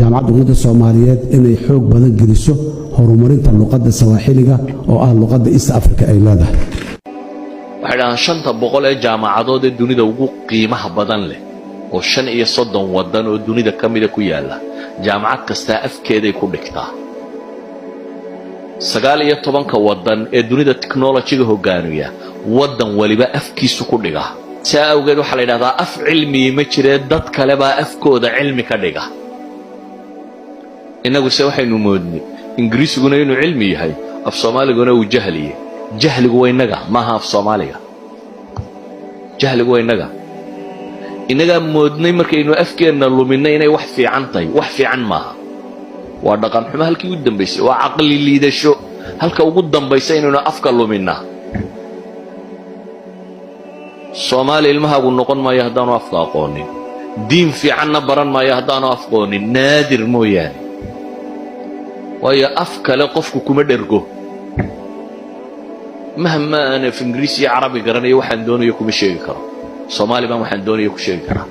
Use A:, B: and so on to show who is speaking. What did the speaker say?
A: Jaamacadda Ummadda Soomaaliyeed inay xoog badan geliso horumarinta luqadda Sawaaxiliga, oo ah luqadda East Africa ay leedahay.
B: Waxay dhahaan 500 ee jaamacadood ee dunida ugu qiimaha badan leh, oo 35 waddan oo dunida ka mida ku yaalla, jaamacad kastaa afkeeday ku dhigtaa. 19-ka waddan ee dunida technology-ga hogaamiya, waddan waliba afkiisu ku dhigaa. Saa awgeed waxaa la yidhahdaa af cilmigii ma jiree, dad kale baa afkooda cilmi ka dhiga. Innaguse waxaynu moodnay Ingiriisiguna inuu cilmi yahay, af Soomaaliguna uu jahliye. Jahligu waa innaga, maaha af Soomaaliga. Jahligu waa innaga. Innagaa moodnay markaynu afkeenna luminay inay wax fiican tahay. Wax fiican maaha, waa dhaqan xumo halkii u dambaysay, waa caqli liidasho halka ugu dambaysa inaynu afka luminaa. Soomaali ilmahaagu noqon maayo haddaanu afka aqoonin, diin fiicanna baran maayo haddaanu aqoonin, naadir mooyaane. Waayo, af kale qofku kuma dhergo. Mahma aan af Ingiriis iyo Carabi garanayo, waxaan doonayo kuma sheegi karo. Soomaali baan waxaan doonayo ku sheegi karaa.